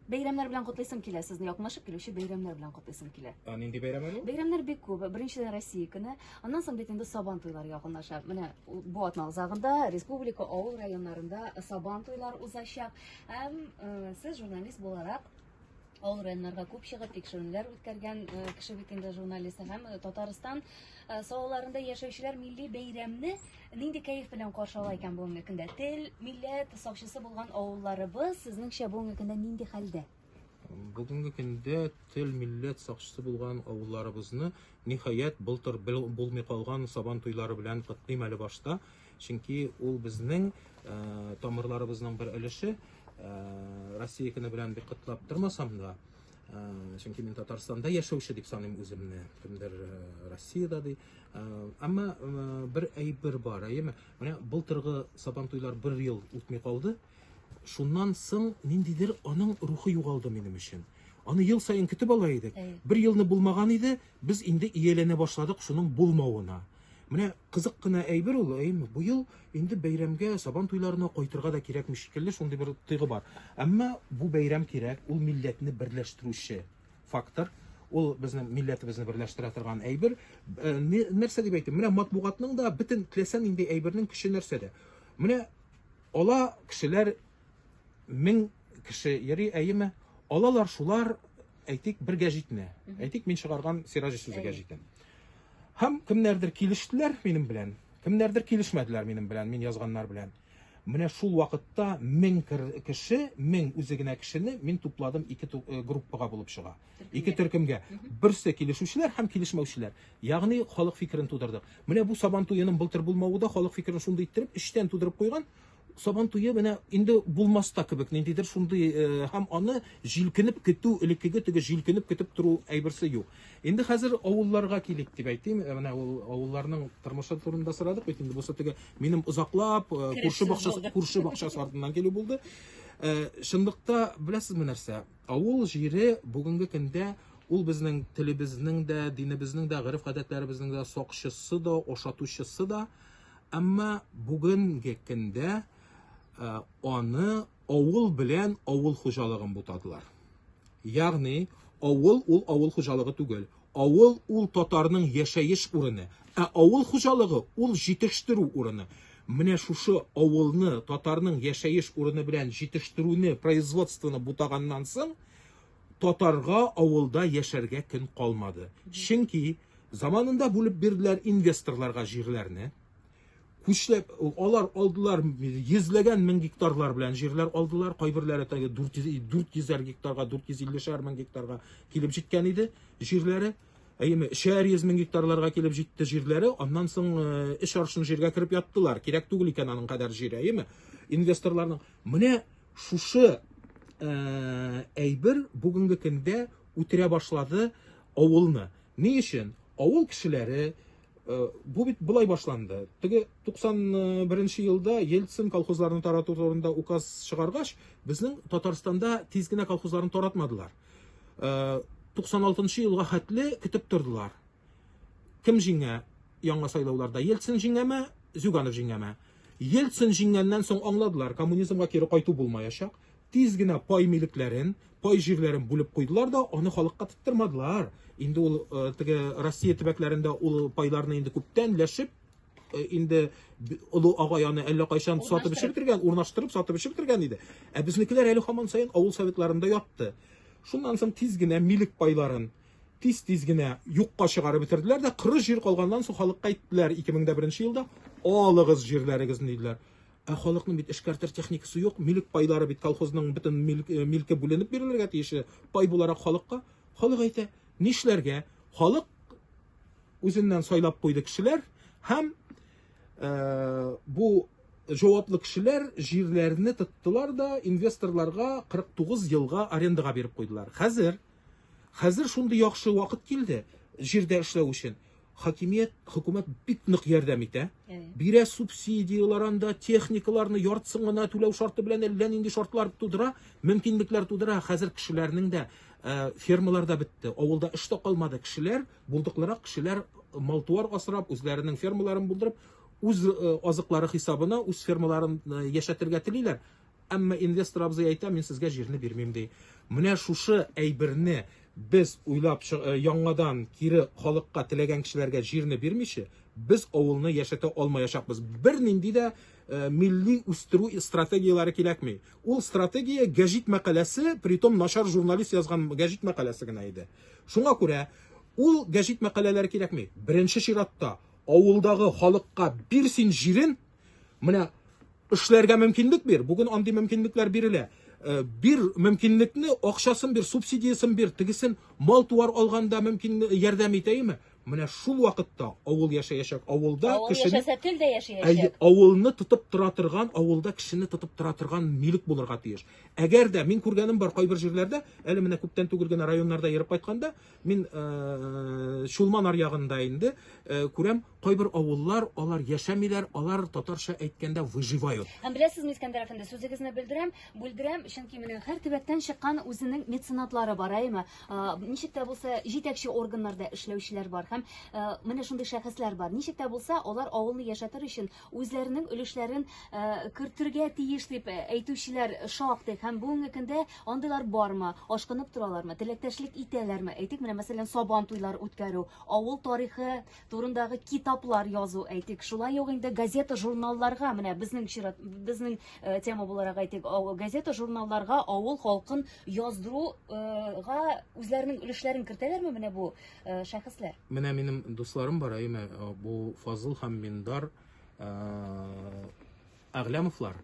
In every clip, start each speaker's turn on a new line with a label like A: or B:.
A: Бәйрәмнәр белән котлыйсым килә сезне, якынлашып килүче бәйрәмнәр белән котлыйсым килә.
B: Ә нинди бәйрәм әле ул?
A: Бәйрәмнәр бик күп. Беренчедән Россия көне, аннан соң бит инде Сабан туйлары якынлаша. Менә бу атна азагында республика авыл районнарында Сабан туйлар узачак. Һәм э, сез журналист буларак авыл районнарга күп чыгып тикшеренүләр үткәргән э, кеше бит инде журналист һәм э, Татарстан э, салаларында яшәүчеләр милли бәйрәмне нинди кәеф белән каршы ала икән бүгенге көндә? Тел, милләт сакчысы булган авылларыбыз сезнеңчә бүгенге көндә нинди хәлдә?
B: Бүгенге көндә тел, милләт сакчысы булган авылларыбызны ниһаять былтыр булмый калган Сабан туйлары белән котлыйм әле башта. Чөнки ул безнең тамырларыбызның бер өлеше. Россия көне белән бик котлап тормасам да, чөнки мин Татарстанда яшәүче дип саныйм үземне. Кемдер Россиядә ди. Әмма бер әйбер бар, әйеме? Менә былтыргы Сабан туйлар бер ел үтми калды. Шуннан соң ниндидер аның рухы югалды минем өчен. Аны ел саен көтеп ала идек. Бер елны булмаган иде, без инде ияләнә башладык шуның булмавына. Менә кызык кына әйбер ул, әйеме? Бу ел инде бәйрәмгә, Сабан туйларына кайтырга да кирәкми шикелле, шундый бер тойгы бар. Әмма бу бәйрәм кирәк, ул милләтне берләштерүче фактор. Ул безнең милләтебезне берләштерә торган әйбер. Э, нәрсә дип әйтим? Менә матбугатның да бөтен теләсә нинди әйбернең көче нәрсәдә? Менә ала кешеләр мең кеше йөри, әйеме? Алалар шулар, әйтик, бер гәҗитне. Әйтик, мин чыгарган Сираҗи сүзе гәҗитен. Һәм кемнәрдер килештеләр минем белән, кемнәрдер килешмәделәр минем белән, мин язганнар белән. Менә шул вакытта мең кеше, мең үзе генә кешене мин тупладым ике э, группага булып чыга. Ике төркемгә. Берсе килешүчеләр һәм килешмәүчеләр. Ягъни халык фикерен тудырдык. Менә бу Сабан туеның былтыр булмавы да халык фикерен шундый иттереп, эчтән тудырып куйган. Сабан туе менә инде булмас та кебек, ниндидер шундый э, һәм аны җилкенеп көтү, элеккеге теге җилкенеп көтеп тору әйберсе юк. Инде хәзер авылларга килик дип әйтим. Э, менә ул авылларның тормышы турында сорадык бит инде. Бусы теге минем озаклап э, күрше бакчасы, күрше бакчасы артыннан килү булды. Чынлыкта беләсезме нәрсә? Авыл җире бүгенге көндә ул безнең телебезнең дә, динебезнең дә, гореф-гадәтләребезнең дә сакчысы да, ашатучысы да. Әмма бүгенге көндә э, аны авыл белән авыл хуҗалыгын бутадылар. Ягъни авыл ул авыл хуҗалыгы түгел. Авыл ул татарның яшәеш урыны, ә авыл хуҗалыгы ул җитештерү урыны. Менә шушы авылны татарның яшәеш урыны белән җитештерүне, производствоны бутаганнан соң, татарга авылда яшәргә көн калмады. Чөнки заманында бүлеп бирделәр инвесторларга җирләрне. Күчләп алар алдылар йөзләгән мең гектарлар белән җирләр алдылар. Кайберләре теге 400 400 гектарга, 450 мең гектарга килеп җиткән иде җирләре. Әйеме, өчәр йөз мең гектарларга килеп җитте җирләре, аннан соң э, өч аршын җиргә кереп яттылар. Кирәк түгел икән аның кадәр җир, әйеме? Инвесторларның менә Шушы әйбер бүгенге көндә үтерә башлады авылны. Ни өчен? Авыл кешеләре бу бит болай башланды. Теге 91 елда Ельцин колхозларны тарату турында указ чыгаргач, безнең Татарстанда тиз генә колхозларны таратмадылар. 96 елга хәтле көтеп тордылар. Кем җиңә яңа сайлауларда? Ельцин җиңәме, Зюганов җиңәме? Ельцин җиңгәннән соң аңладылар, коммунизмга кире кайту булмаячак. Тиз генә пай милекләрен, пай җирләрен бүлеп куйдылар да, аны халыкка тоттырмадылар. Инде ул э, теге Россия төбәкләрендә ул пайларны инде күптән ләшеп, э, инде олы агай аны әллә кайчан сатып эчеп бетергән, урнаштырып сатып эчеп бетергән иде. Ә безнекеләр әле һаман саен авыл советларында ятты. Шуннан соң тиз генә милек пайларын тиз-тиз генә юкка чыгарып бетерделәр дә, коры җир калганнан соң халыкка әйттеләр 2001 елда, алыгыз җирләрегезне диделәр. Ә халыкның бит эшкәртер техникасы юк, милек пайлары бит колхозның бөтен милк, э, милке бүленеп бирелергә тиеш пай буларак халыкка. Халык әйтә, нишләргә? Халык үзеннән сайлап куйды кешеләр һәм э, бу җаваплы кешеләр җирләрне тоттылар да инвесторларга 49 елга арендага биреп куйдылар. Хәзер Хәзер шундый яхшы вакыт килде җирдә эшләү өчен. Хакимият, хөкүмәт бик нык ярдәм итә. Бирә субсидияләр анда, техникаларны яртысын гына түләү шарты белән әллә нинди шартлар тудыра, мөмкинлекләр тудыра. Хәзер кешеләрнең дә э, фермалар да бетте, авылда эш тә калмады. Кешеләр, булдыклырак кешеләр мал-туар асрап, үзләренең фермаларын булдырып, үз э, азыклары хисабына үз фермаларын э, яшәтергә телиләр. Әмма инвестор абзый әйтә, мин сезгә җирне бирмим, ди. Менә шушы әйберне без уйлап яңадан кире халыкка теләгән кешеләргә җирне бирмичә, без авылны яшәтә алмаячакбыз. Бернинди дә милли үстерү стратегияләре кирәкми. Ул стратегия гәҗит мәкаләсе, притом начар журналист язган гәҗит мәкаләсе генә иде. Шуңа күрә ул гәҗит мәкаләләре кирәкми. Беренче чиратта авылдагы халыкка бир син җирен, менә эшләргә мөмкинлек бир. Бүген андый мөмкинлекләр бирелә. Э, бир мөмкинлекне, акчасын бир, субсидиясен бир, тегесен мал-туар алганда мөмкин ярдәм итәйме? Менә шул вакытта авыл яшәячәк. Авылда
A: Авыл
B: кешене
A: яшәсә, тел дә яшәячәк.
B: Әйе, авылны тотып тора торган, авылда кешене тотып тора торган милек булырга тиеш. Әгәр дә мин күргәнем бар кайбер җирләрдә, әле менә күптән түгел генә районнарда йөреп кайтканда, мин э, Чулман аръягында инде э, күрәм, кайбер авыллар, алар яшәмиләр, алар татарча әйткәндә выживают.
A: Һәм беләсезме, Искәндәр әфәнде, сүзегезне белдерәм, бүлдерәм, чөнки менә һәр төбәктән чыккан үзенең меценатлары бар, әйеме? Ничек тә булса, җитәкче органнарда эшләүчеләр бар һәм менә шундый шәхесләр бар. Ничек тә булса, алар авылны яшәтер өчен үзләренең өлешләрен кертергә тиеш дип әйтүчеләр шактый. Һәм бүгенге көндә андыйлар бармы? Ашкынып торалармы? Теләктәшлек итәләрме? Әйтик, менә мәсәлән, Сабан туйлары үткәрү, авыл тарихы турындагы китаплар язу, әйтик, шулай ук инде газета-журналларга, менә безнең чират, безнең тема буларак әйтик, газета-журналларга авыл халкын яздыруга үзләренең өлешләрен кертәләрме менә бу шәхесләр?
B: Менә минем дусларым бар, әйеме, бу Фазыл һәм Миндар Әгъләмовлар,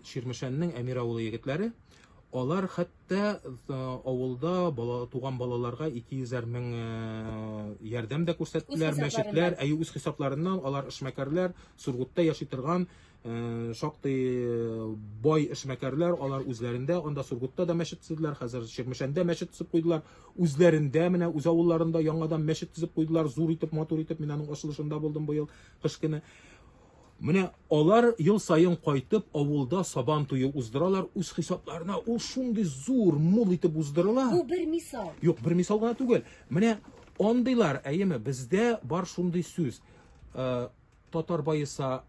B: Чирмешәннең Әмир авылы егетләре. Алар хәтта авылда бала, туган балаларга 200 мең ярдәм дә күрсәттеләр, мәчетләр, әйе, үз хисапларыннан алар эшмәкәрләр, Сургутта яши торган шактый бай эшмәкәрләр, алар үзләрендә, анда Сургутта да мәчет төзеделәр, хәзер Чирмешәндә мәчет төзеп куйдылар, үзләрендә менә үз авылларында яңадан мәчет төзеп куйдылар, зур итеп, матур итеп, мин аның ачылышында булдым быел кыш көне. Менә алар ел саен кайтып авылда сабан туе уздыралар үз хисапларына. Ул шундый зур, мул итеп уздырыла.
A: Бу бер мисал.
B: Юк, бер мисал гына түгел. Менә андыйлар, әйеме, бездә бар шундый сүз. Татар баеса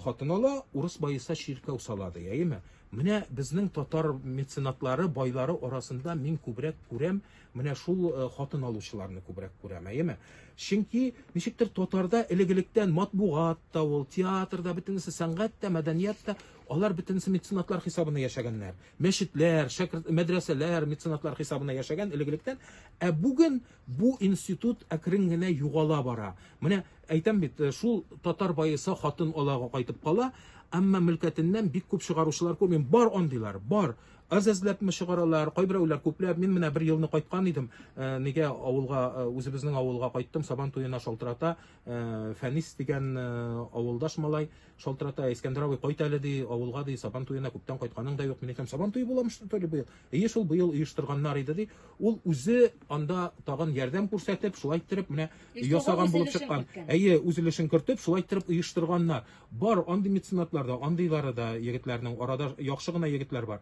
B: хатын ала, урыс баеса чиркәү сала ди, әйеме? Менә безнең татар меценатлары, байлары арасында мин күбрәк күрәм, менә шул э, хатын алучыларны күбрәк күрәм, әйеме? Чөнки ничектер татарда элек-электән матбугат та ул, театр да, бөтенесе сәнгать тә, мәдәният тә, алар бөтенесе меценатлар хисабына яшәгәннәр. Мәчетләр, шәкерт, мәдрәсәләр меценатлар хисабына яшәгән элек-электән. Ә бүген бу институт әкрен генә югала бара. Менә Әйтәм бит, э, шул татар баеса хатын алага кайтып кала, әмма мөлкәтеннән бик күп чыгаручылар күрмим. Бар андыйлар, бар. Аз-азлапмы чыгаралар, кайберәүләр күпләп. Мин менә бер елны кайткан идем, э, нигә авылга, э, үзебезнең авылга кайттым, Сабан туена шалтырата, Фәнис дигән авылдаш малай шалтырата, Искәндәр абый, кайт әле ди, авылга ди, Сабан туена күптән кайтканың да юк. Мин әйтәм, Сабан туе буламы что ли быел? Әйе шул, быел оештырганнар иде ди. Ул үзе анда тагын ярдәм күрсәтеп, шулай иттереп менә ясаган булып чыккан. Әйе, үз өлешен кертеп, шулай иттереп оештырганнар. Бар андый меценатлар да, андыйлары да егетләрнең арада яхшы гына егетләр бар.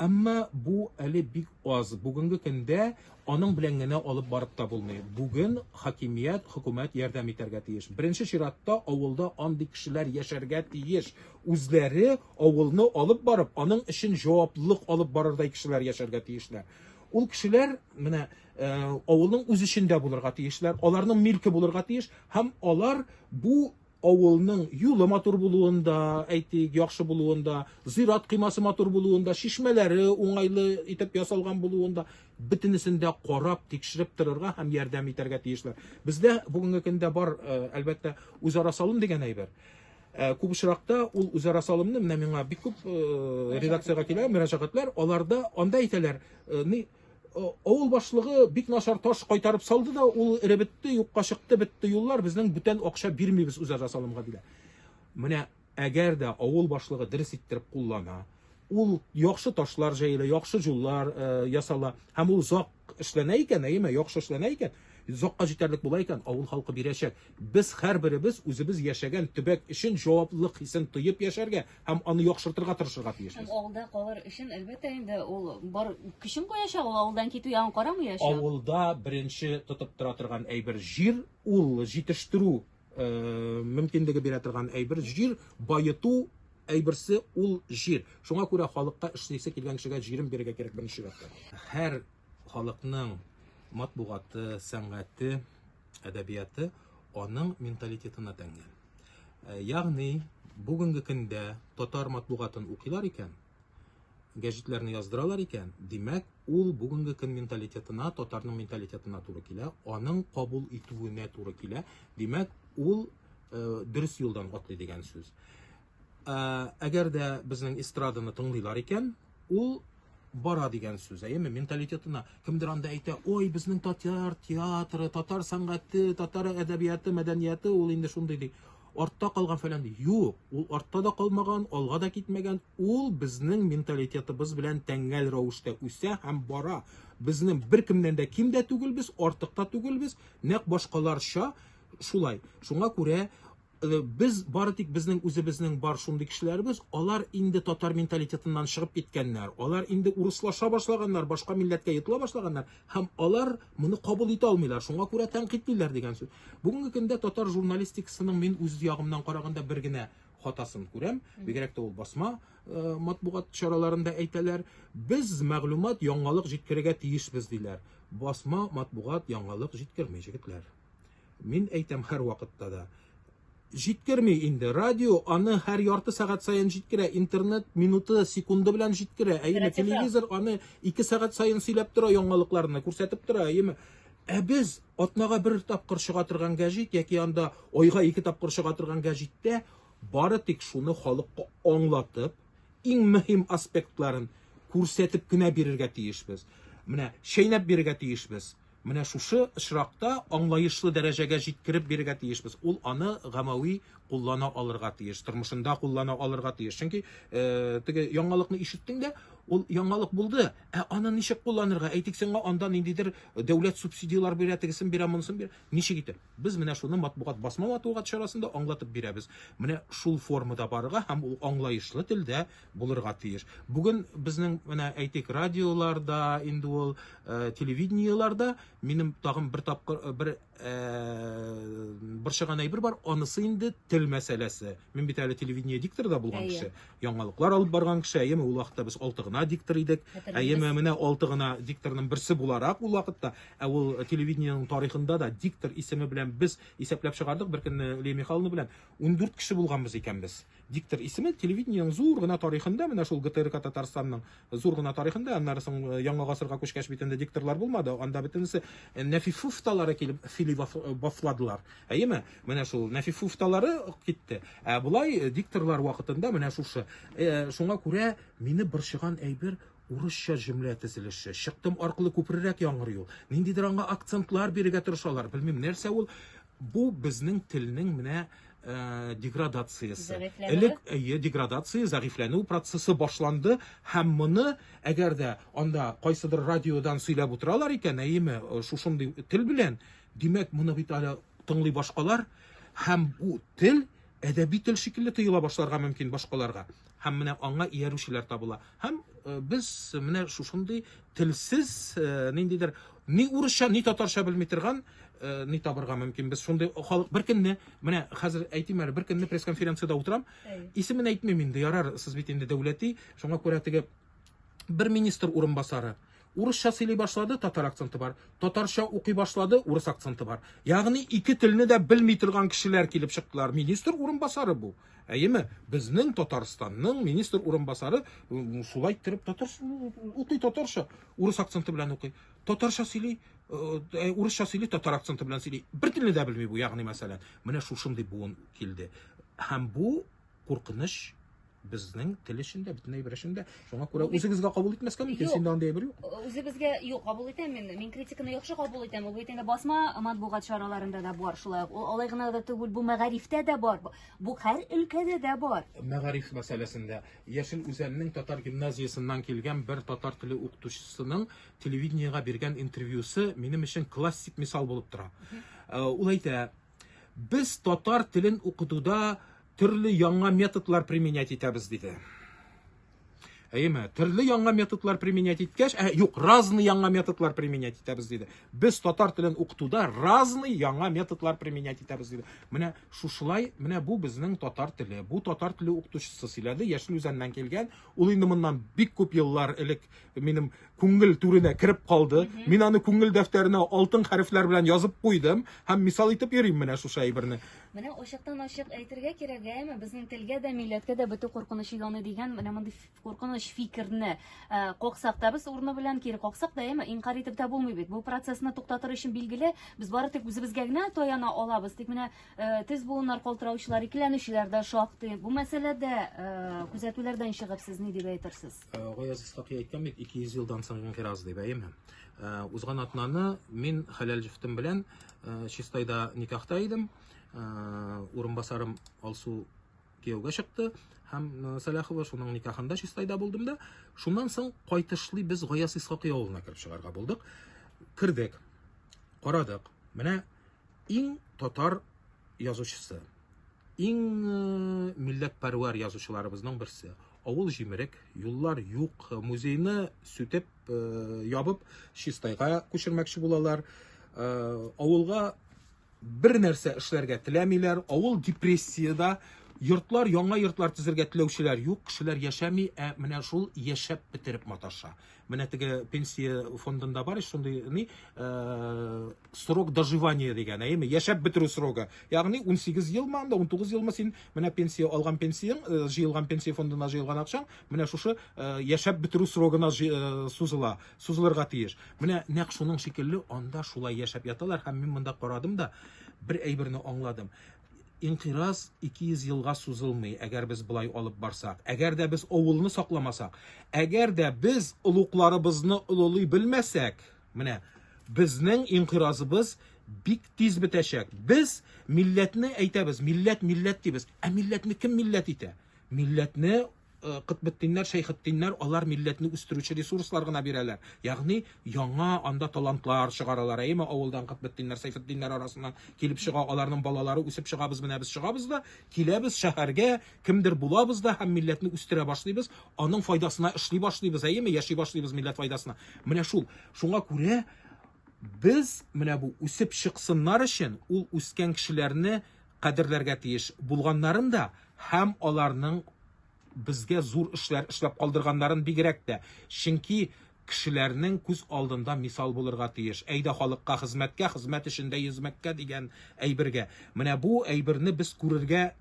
B: Әмма бу әле бик аз. Бүгенге көндә аның белән генә алып барып та булмый. Бүген хакимият, хөкүмәт ярдәм итәргә тиеш. Беренче чиратта авылда андый кешеләр яшәргә тиеш. Үзләре авылны алып барып, аның өчен җаваплылык алып барырдай кешеләр яшәргә тиешләр. Ул кешеләр менә э, авылның үз эчендә булырга тиешләр, аларның милке булырга тиеш һәм алар бу авылның юлы матур булуында, әйтик, яхшы булуында, зират коймасы матур булуында, чишмәләре уңайлы итеп ясалган булуында, бөтенесен дә карап, тикшереп торырга һәм ярдәм итәргә тиешләр. Бездә бүгенге көндә бар, э, әлбәттә, үзара салым дигән әйбер. Э, күп очракта ул үзара салымны менә миңа бик күп э, редакциягә килә мөрәҗәгатьләр, аларда анда әйтәләр, э, ни авыл башлыгы бик начар таш кайтарып салды да, ул эреп бетте, юкка чыкты, бетте юллар, безнең бүтән акча бирмибез үзара салымга диләр. Менә әгәр дә авыл башлыгы дөрес иттереп куллана, ул яхшы ташлар җәелә, яхшы юллар ясала һәм ул озак эшләнә икән, әйеме, яхшы эшләнә икән, озакка җитәрлек була икән, авыл халкы бирәчәк. Без һәрберебез үзебез яшәгән төбәк өчен җаваплылык хисен тоеп яшәргә һәм аны яхшыртырга тырышырга тиешбез.
A: Һәм авылда калыр өчен, әлбәттә инде, ул бар көчен куячак, ул авылдан китү ягын карамаячак.
B: Авылда беренче тотып тора торган әйбер җир, ул җитештерү мөмкинлеге бирә торган әйбер, җир баету. әйберсе ул җир. Шуңа күрә халыкка эшлисе килгән кешегә җирен бирергә кирәк беренче чиратта. Һәр халыкның матбугаты, сәнгате, әдәбияты аның менталитетына тәңгәл. Э, ягъни бүгенге көндә татар матбугатын укыйлар икән, гәҗитләрне яздыралар икән, димәк, ул бүгенге көн менталитетына, татарның менталитетына туры килә, аның кабул итүенә туры килә. Димәк, ул э, дөрес юлдан атлый дигән сүз. Э, әгәр дә безнең эстраданы тыңлыйлар икән, ул бара дигән сүз, әйеме, менталитетына. Кемдер анда әйтә, ой, безнең татар театры, татар сәнгате, татар әдәбияты, мәдәнияте ул инде шундый ди. Артта калган фәлән ди. Юк, ул артта да калмаган, алга да китмәгән. Ул безнең менталитетыбыз белән тәңгәл рәвештә үсә һәм бара. Безнең беркемнән дә ким дә түгелбез, артык та түгелбез, нәкъ башкаларча шулай. Шуңа күрә Э, без бары тик безнең үзебезнең бар шундый кешеләребез, алар инде татар менталитетыннан чыгып киткәннәр, алар инде урыслаша башлаганнар, башка милләткә йотыла башлаганнар һәм алар моны кабул итә алмыйлар, шуңа күрә тәнкыйтьлиләр дигән сүз. Бүгенге көндә татар журналистикасының мин үз ягымнан караганда бер генә хатасын күрәм, бигрәк тә ул басма э, матбугат чараларында әйтәләр, без мәгълүмат, яңалык җиткерергә тиешбез диләр. Басма матбугат яңалык җиткерми, җегетләр. Мин әйтәм һәрвакытта да. Җиткерми инде. Радио аны һәр ярты сәгать саен җиткерә, интернет минуты, секунды белән җиткерә. Әйеме, телевизор аны 2 сәгать саен сөйләп тора яңалыкларны, күрсәтеп тора, әйеме. Ә без атнага бер тапкыр чыга торган гәҗит яки анда айга ике тапкыр чыга торган гәҗиттә бары тик шуны халыкка аңлатып, иң мөһим аспектларын күрсәтеп кенә бирергә тиешбез. Менә чәйнәп бирергә тиешбез. Менә шушы очракта аңлаешлы дәрәҗәгә җиткереп бирергә тиешбез. Ул аны гамәви куллана алырга тиеш, тормышында куллана алырга тиеш. Чөнки э, теге яңалыкны ишеттең дә, ул яңалык булды. Ә аны ничек кулланырга? Әйтик, сиңа анда ниндидер дәүләт субсидияләр бирә, тегесен бирә, монысын бирә. Ничек итеп? Без менә шуны матбугат, басма матбугат чарасында аңлатып бирәбез. Менә шул формада барырга һәм ул аңлаешлы телдә булырга тиеш. Бүген безнең менә әйтик радиоларда, инде ул э, телевидениеларда минем тагын бер тапкыр э, бер э, борчыган әйбер бар, анысы инде тел мәсьәләсе. Мин бит әле телевидение дикторы да булган кеше, яңалыклар алып барган кеше, әйеме, ул вакытта без алты гына диктор идек. Әйеме, менә алты гына дикторның берсе буларак ул вакытта, ә ул телевидениенең тарихында да диктор исеме белән без исәпләп чыгардык бер көнне Лия Михайловна белән 14 кеше булганбыз икән без. Диктор исеме телевидениенең зур гына тарихында, менә шул ГТРК Татарстанның зур гына тарихында, аннары соң э, яңа гасырга күчкәч бит инде дикторлар булмады, анда бөтенесе э, Нәфифуфталары килеп филибафладылар. Әйеме? Менә шул Нәфифуфталары китте. Ә болай э, дикторлар вакытында менә шушы. Шуңа күрә мине борчыган әйбер урысча җөмлә төзелеше. Чыктым аркылы күпрерәк яңгырый ул. Ниндидер аңа акцентлар бирергә тырышалар. Белмим, нәрсә ул. Бу безнең телнең менә э, деградациясе. Элек әйе, деградация, зәгыйфьләнү процессы башланды һәм моны әгәр дә анда кайсыдыр радиодан сөйләп утыралар икән, әйеме, э, шушындый тел белән, димәк, моны бит әле тыңлый башкалар һәм бу тел әдәби тел шикелле тоела башларга мөмкин башкаларга. Һәм менә аңа иярүчеләр табыла. Һәм э, без менә шушындый телсез э, ниндидер ни урысча, ни татарча белми торган э, ни табырга мөмкин. Без шундый халык бер көнне, менә хәзер әйтим әле, бер көнне пресс-конференциядә утырам. Исемен әйтмим инде, ярар, сез бит инде дәүләти, шуңа күрә теге бер министр урынбасары урысча сөйли башлады, татар акценты бар. Татарча укый башлады, урыс акценты бар. Ягъни ике телне дә белми торган кешеләр килеп чыктылар. Министр урынбасары бу. Әйеме? Безнең Татарстанның министр урынбасары шулай иттереп татар укый татарча, урыс акценты белән укый. Татарча сөйли, э, э, урысча сөйли, татар акценты белән сөйли. Бер телне дә белми бу, ягъни мәсәлән. Менә шушындый буын килде. Һәм бу куркыныч безнең тел өчен дә, бөтен әйбер өчен дә. Шуңа күрә үзегезгә кабул итмәскә мөмкин, синдә андый әйбер юк.
A: Үзебезгә юк, кабул итәм мин. Мин критиканы яхшы кабул итәм. Ул бит инде басма матбугат чараларында да бар шулай ук. Ул алай гына да түгел, бу мәгарифтә дә бар. Бу һәр өлкәдә дә бар.
B: Мәгариф мәсьәләсендә Яшел Үзәннең татар гимназиясеннән килгән бер татар теле укытучысының телевидениегә биргән интервьюсы минем өчен классик мисал булып тора. Э, ул әйтә, без татар телен укытуда төрле яңа методлар применять итәбез, диде. Әйеме? Төрле яңа методлар применять иткәч, ә, юк, разный яңа методлар применять итәбез диде. Без татар телен укытуда разный яңа методлар применять итәбез диде. Менә шушылай, менә бу безнең татар теле. Бу татар теле укытучысы сөйләде, Яшел Үзәннән килгән. Ул инде моннан бик күп еллар элек минем күңел түренә кереп калды. Мин аны күңел дәфтәренә алтын хәрефләр белән язып куйдым һәм мисал итеп йөрим менә шушы әйберне.
A: Менә ачыктан-ачык әйтергә кирәк, әйеме, безнең телгә дә, милләткә дә бетү куркынычы яный дигән менә мондый куркыныч фикерне э, каксак та без урыны белән кире каксак та, әйеме, инкарь итеп тә булмый бит. Бу процессны туктатыр өчен билгеле, без бары тик үзебезгә генә таяна алабыз. Тик менә э, тез буыннар калтыраучылар, икеләнүчеләр дә шактый. Бу мәсьәләдә э, күзәтүләрдән чыгып сез ни дип әйтерсез?
B: Гаяз Исхакый әйткән бит, 200 елдан соң инкыйраз дип, әйеме? Узган атнаны мин хәләл җефтем белән Чистайда никахта идем. Урынбасарым Алсу кияүгә чыкты һәм Сәлахова шуның никахында Чистайда булдым да. Шуннан соң кайтышлый без Гаяз Исхакый авылына кереп чыгарга булдык. Кердек. Карадык. Менә иң татар язучысы, иң милләтпәрвәр язучыларыбызның берсе. Авыл җимерек, юллар юк, музейны сүтеп, ябып, Чистайга күчермәкче булалар. Авылга бер нәрсә эшләргә теләмиләр, авыл депрессиядә, йортлар, яңа йортлар төзергә теләүчеләр юк, кешеләр яшәми, ә менә шул яшәп бетереп маташа. Менә теге пенсия фондында бар ич шундый ни, срок доживания дигән, әйеме? Яшәп бетерү срогы. Ягъни 18 елмы анда, 19 елмы син менә пенсия алган пенсияң, җыелган пенсия фондына җыелган акчаң, менә шушы яшәп бетерү срогына сузыла, сузылырга тиеш. Менә нәкъ шуның шикелле анда шулай яшәп яталар һәм мин монда карадым да бер әйберне аңладым. Инкыйраз 200 елга сузылмый, әгәр без болай алып барсак. Әгәр дә без авылны сакламасак, әгәр дә без олугларыбызны олылый белмәсәк, менә безнең инкыйразыбыз бик тиз бетәчәк. Без милләтне әйтәбез, милләт, милләт дибез. Ә милләтне кем милләт итә? Милләтне Кытбетдиннәр, Шәйхетдиннәр, алар милләтне үстерүче ресурслар гына бирәләр. Ягъни яңа анда талантлар чыгаралар. Әйеме, авылдан Кытбетдиннәр, Сәйфетдиннәр арасыннан килеп чыга, аларның балалары үсеп чыгабыз, менә без чыгабыз да, киләбез шәһәргә, кемдер булабыз да һәм милләтне үстерә башлыйбыз, аның файдасына эшли башлыйбыз, әйеме, яши башлыйбыз милләт файдасына. Менә шул. Шуңа күрә без менә бу үсеп чыксыннар өчен ул үскән кешеләрне кадерләргә тиеш булганнарын да һәм аларның безгә зур эшләр эшләп калдырганнарын бигрәк тә. Чөнки кешеләрнең күз алдында мисал булырга тиеш. Әйдә халыкка хезмәткә, хезмәт эшендә йөзмәккә дигән әйбергә. Менә бу әйберне без күрергә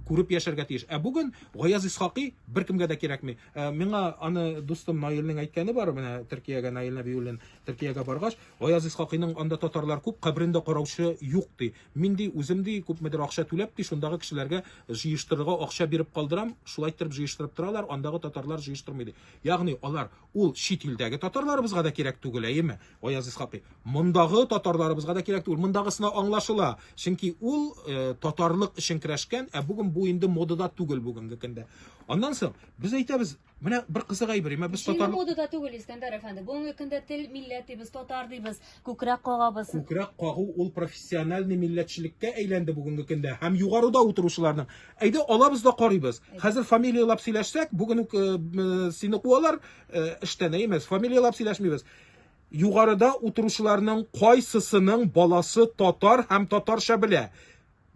B: күреп яшәргә тиеш. Ә бүген Гаяз Исхакый беркемгә дә кирәкми. Ә, миңа аны дустым Наилнең әйткәне бар, менә Төркиягә Наил Нәбиуллин Төркиягә баргач, Гаяз Исхакыйның анда татарлар күп, каберен дә караучы юк ди. Мин ди, үзем ди, күпмедер акча түләп ди, шундагы кешеләргә җыештырырга акча биреп калдырам, шулай иттереп җыештырып торалар, андагы татарлар җыештырмый ди. Ягъни алар ул чит илдәге татарларыбызга да кирәк түгел, әйеме? Гаяз Исхакый. Мондагы татарларыбызга да кирәк түгел. Мондагысына аңлашыла. Чөнки ул э, татарлык өчен көрәшкән, ә бүген бу инде модада түгел бүгенге көндә. Аннан соң без әйтәбез, Менә бер кызык әйбер, имә без
A: татар модада түгел, Искәндәр әфәнде. Бүгенге көндә тел милләт дибез, татар дибез, күкрәк кагабыз.
B: Күкрәк кагу ул профессиональный милләтчелеккә әйләнде бүгенге көндә һәм югарыда утыручыларның. Әйдә алабыз да карыйбыз. Хәзер фамилияләп сөйләшсәк, бүген үк э, э, сине куалар э, эштән, әйеме? Фамилияләп сөйләшмибез. Югарыда утыручыларның кайсысының баласы татар һәм татарча белә?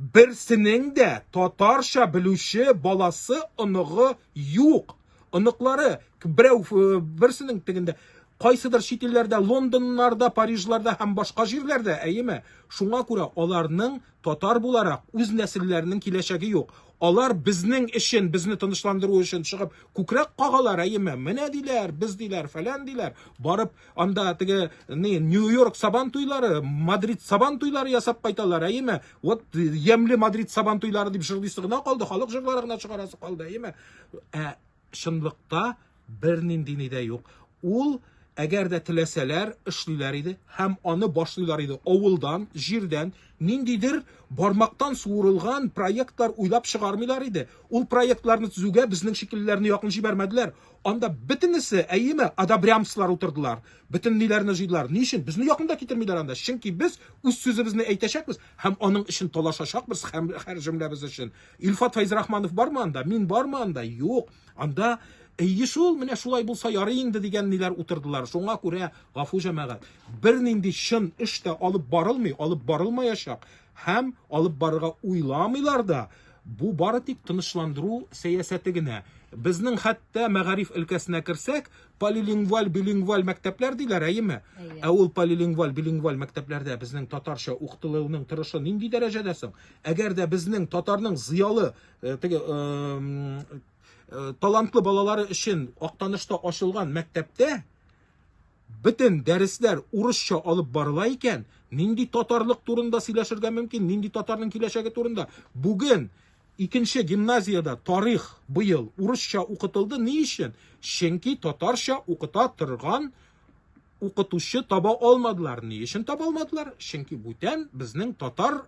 B: Берсенең дә татарча белүче баласы, оныгы юк. Оныклары берәү э, берсенең тегендә кайсыдыр чит илләрдә, Лондоннарда, Парижларда һәм башка җирләрдә, әйеме? Шуңа күрә аларның татар буларак үз нәселләренең киләчәге юк. Алар безнең өчен, безне тынычландыру өчен чыгып күкрәк кагалар, әйеме? Менә диләр, без диләр, фәлән диләр. Барып Анда теге ни Нью-Йорк сабан туйлары, Мадрид сабан туйлары ясап кайталар, әйеме? Вот ямьле Мадрид сабан туйлары дип җырлыйсы гына калды, халык җырлары гына чыгарасы калды, әйеме? Ә чынлыкта бернинди ни дә юк. Ул әгәр дә теләсәләр, эшлиләр иде һәм аны башлыйлар иде авылдан, җирдән, ниндидер бармактан суырылган проектлар уйлап чыгармыйлар иде. Ул проектларны төзүгә безнең шикеллеләрне якын җибәрмәделәр. Анда бөтенесе, әйеме, одобрямслар утырдылар. Бөтен ниләрне җыйдылар. Ни өчен? Безне якын да китермиләр анда. Чөнки без үз сүзебезне әйтәчәкбез һәм аның өчен талашачакбыз һәм һәр җөмләбез өчен. Илфат Фәйзрахманов бармы анда? Мин бармы анда? Юк. Анда Әйе шул, менә шулай булса ярый инде дигән ниләр утырдылар. Шуңа күрә, гафу җәмәгать, бернинди чын эш тә алып барылмый, алып барылмаячак һәм алып барырга уйламыйлар да. Бу бары тик тынычландыру сәясәте генә. Безнең хәтта мәгариф өлкәсенә керсәк, полилингваль, билингваль мәктәпләр диләр, әйеме? Ә ул полилингваль, билингваль мәктәпләрдә безнең татарча укытылуның торышы нинди дәрәҗәдә соң? Әгәр дә безнең татарның зыялы, э, теге э, э, талантлы балалары өчен Актанышта ачылган мәктәптә бөтен дәресләр урысча алып барыла икән, нинди татарлык турында сөйләшергә мөмкин, нинди татарның киләчәге турында? Бүген икенче гимназиядә тарих быел урысча укытылды. Ни өчен? Чөнки татарча укыта торган укытучы таба алмадылар. Ни өчен таба алмадылар? Чөнки бүтән безнең татар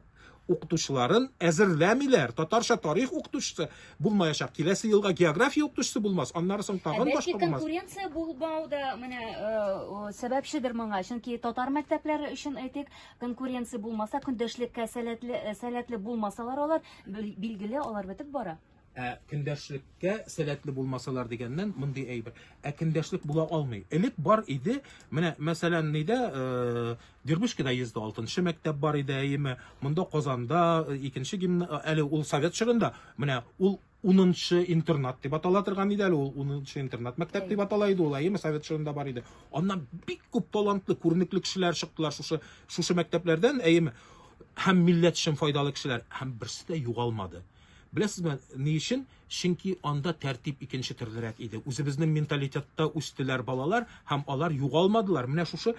B: укытучыларын әзерләмиләр. Татарча тарих укытучысы булмаячак. Киләсе елга география укытучысы булмас. Аннары соң тагын
A: Бәлки
B: башка булмас.
A: конкуренция булмау да менә э, сәбәпчедер моңа. Чөнки татар мәктәпләре өчен әйтик, конкуренция булмаса, көндәшлеккә сәләтле, э, сәләтле булмасалар алар, билгеле, алар бетеп бара.
B: Ә көндәшлеккә сәләтле булмасалар дигәннән мондый әйбер. Ә көндәшлек була алмый. Элек бар иде, менә мәсәлән, нидә, э, Дербышкада 106 мәктәп бар иде, әйеме? Монда Казанда э, икенче гимна, э, әле ул совет чорында, менә ул 10 интернат дип атала торган иде әле ул 10 интернат мәктәп дип атала иде ул, әйеме, совет чорында бар иде. Аннан бик күп талантлы, күренекле кешеләр чыктылар шушы шушы мәктәпләрдән, әйеме? Һәм милләт өчен файдалы кешеләр, һәм берсе дә югалмады. Беләсезме, ни өчен? Чөнки анда тәртип икенче төрлерәк иде. Үзебезнең менталитетта үстеләр балалар һәм алар югалмадылар. Менә шушы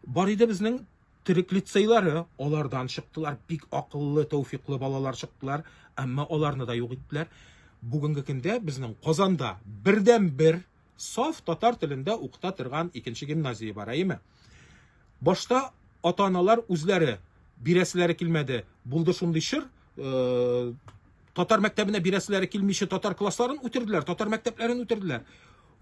B: бар иде безнең төрек лицейлары, алардан чыктылар, бик акыллы, тәүфиклы балалар чыктылар, әмма аларны да юк иттеләр. Бүгенге көндә безнең Казанда бердәнбер саф татар телендә укыта торган икенче гимназия бар, әйеме? Башта ата-аналар үзләре бирәселәре килмәде. Булды шундый чор, э, татар мәктәбенә бирәселәре килмичә татар классларын үтерделәр, татар мәктәпләрен үтерделәр.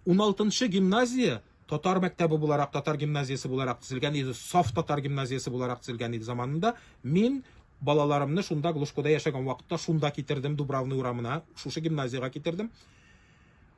B: 16 гимназия татар мәктәбе буларак, татар гимназиясе буларак төзелгән иде, саф татар гимназиясе буларак төзелгән иде заманында. Мин балаларымны шунда Глушкода яшәгән вакытта шунда китердем, Дубравный урамына, шушы гимназиягә китердем.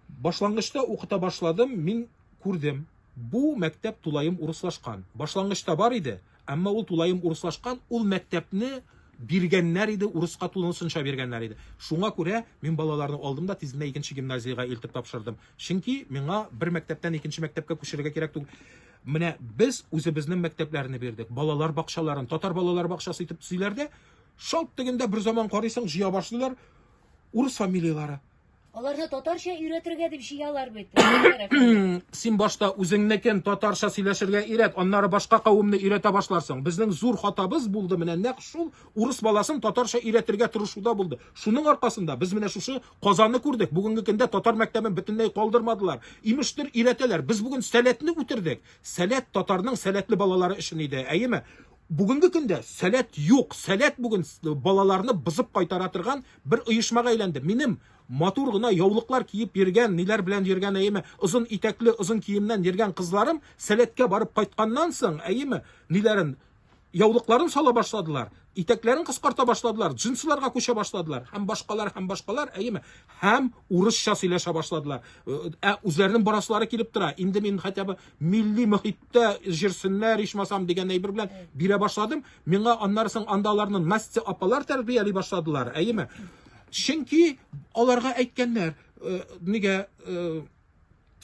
B: Башлангычта укыта башладым, мин күрдем, бу мәктәп тулаем урыслашкан. Башлангычта бар иде, әмма ул тулаем урыслашкан, ул мәктәпне биргәннәр иде, урыска тулысынча биргәннәр иде. Шуңа күрә мин балаларны алдым да тиз генә икенче гимназиягә илтеп тапшырдым. Чөнки миңа бер мәктәптән икенче мәктәпкә күчерергә кирәк түгел. Менә без үзебезнең мәктәпләрне бирдек, балалар бакчаларын, татар балалар бакчасы итеп төзиләр дә, шалт дигәндә бер заман карыйсың, җыя башлыйлар урыс фамилияләре.
A: Аларны татарча өйрәтергә дип җыялар бит.
B: Син башта үзеңнекен татарча сөйләшергә өйрәт, аннары башка кавемне өйрәтә башларсың. Безнең зур хатабыз булды менә нәкъ шул урыс баласын татарча өйрәтергә тырышуда булды. Шуның аркасында без менә шушы Казанны күрдек. Бүгенге көндә татар мәктәбен бөтенләй калдырмадылар. Имештер өйрәтәләр. Без бүген сәләтне үтердек. Сәләт татарның сәләтле балалары өчен иде, әйеме? Бүгенге көндә сәләт юк. Сәләт бүген балаларны бозып кайтара торган бер оешмага әйләнде. Минем матур гына яулыклар киеп йөргән, ниләр белән йөргән, әйеме, озын итәкле, озын киемнән йөргән кызларым сәләткә барып кайтканнан соң, әйеме, ниләрен, яулыкларын сала башладылар, итәкләрен кыскарта башладылар, джинсыларга күчә башладылар һәм башкалар, һәм башкалар, әйеме, һәм урысча сөйләшә башладылар. Ә үзләренең барасылары килеп тора. Инде мин хотя бы милли мөхиттә җөрсеннәр, ичмасам дигән әйбер белән бирә башладым. Миңа аннары соң анда аларны Настя апалар тәрбияли башладылар, әйеме? Чөнки аларга әйткәннәр, э, нигә э,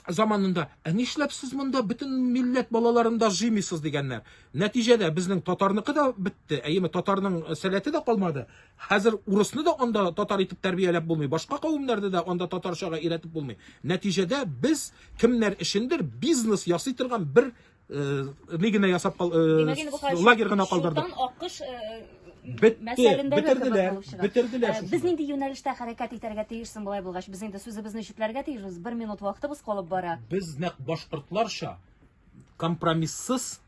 B: заманында, ә нишләп сез монда бөтен милләт балаларын да җыймыйсыз дигәннәр. Нәтиҗәдә безнең татарныкы да бетте, әйеме, татарның сәләте дә калмады. Хәзер урысны да анда татар итеп тәрбияләп булмый, башка кавемнәрне дә анда татарчага өйрәтеп булмый. Нәтиҗәдә без кемнәр өчендер бизнес ясый торган бер Э, ни генә ясап кал, э, лагерь гына калдырдык.
A: Чулпан аккош э,
B: Бетте, бетерделәр, бетерделәр.
A: Без нинди юнәлештә хәрәкәт итәргә тиеш соң болай булгач? Без инде сүзебезне чүпләргә тиешбез. Бер минут вакытыбыз калып бара.
B: Без нәкъ башкортларча компромиссыз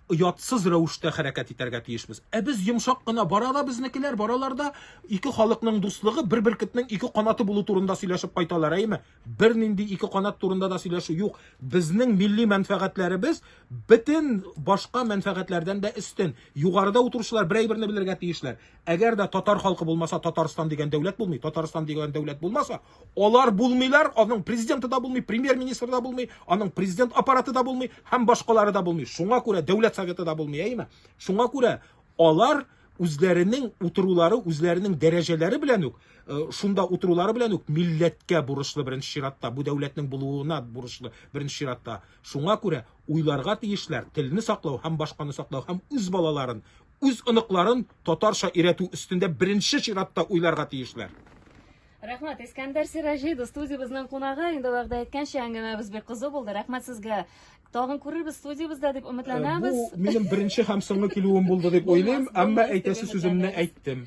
B: оятсыз рәвештә хәрәкәт итәргә тиешбез. Ә без йомшак кына бара да безнекеләр, баралар да ике халыкның дуслыгы, бер бөркетнең ике канаты булу турында сөйләшеп кайталар, әйеме? Бернинди ике канат турында да сөйләшү юк. Безнең милли мәнфәгатьләребез бөтен башка мәнфәгатьләрдән дә өстен. Югарыда утыручылар бер әйберне белергә тиешләр. Әгәр дә татар халкы булмаса, Татарстан дигән дәүләт булмый. Татарстан дигән дәүләт булмаса, алар булмыйлар, аның президенты да булмый, премьер-министры да булмый, аның президент аппараты да булмый һәм башкалары да булмый. Шуңа күрә дәүләт советы да булмый, әйеме? Шуңа күрә алар үзләренең утырулары, үзләренең дәрәҗәләре белән үк, э, шунда утырулары белән үк милләткә бурычлы беренче чиратта, бу дәүләтнең булуына бурычлы беренче чиратта. Шуңа күрә уйларга тиешләр, телне саклау һәм башканы саклау һәм үз балаларын, үз оныкларын татарча өйрәтү өстендә беренче чиратта уйларга тиешләр.
A: Рәхмәт, Искәндәр Сираҗи, студиябезнең кунагы. Инде вәгъдә иткәнчә, әңгәмәбез бик кызу булды. Рәхмәт сезгә. Тагын күрербез студиябездә дип өметләнәбез.
B: Бу минем беренче һәм соңгы килүем булды дип уйлыйм, әмма әйтәсе сүземне әйттем.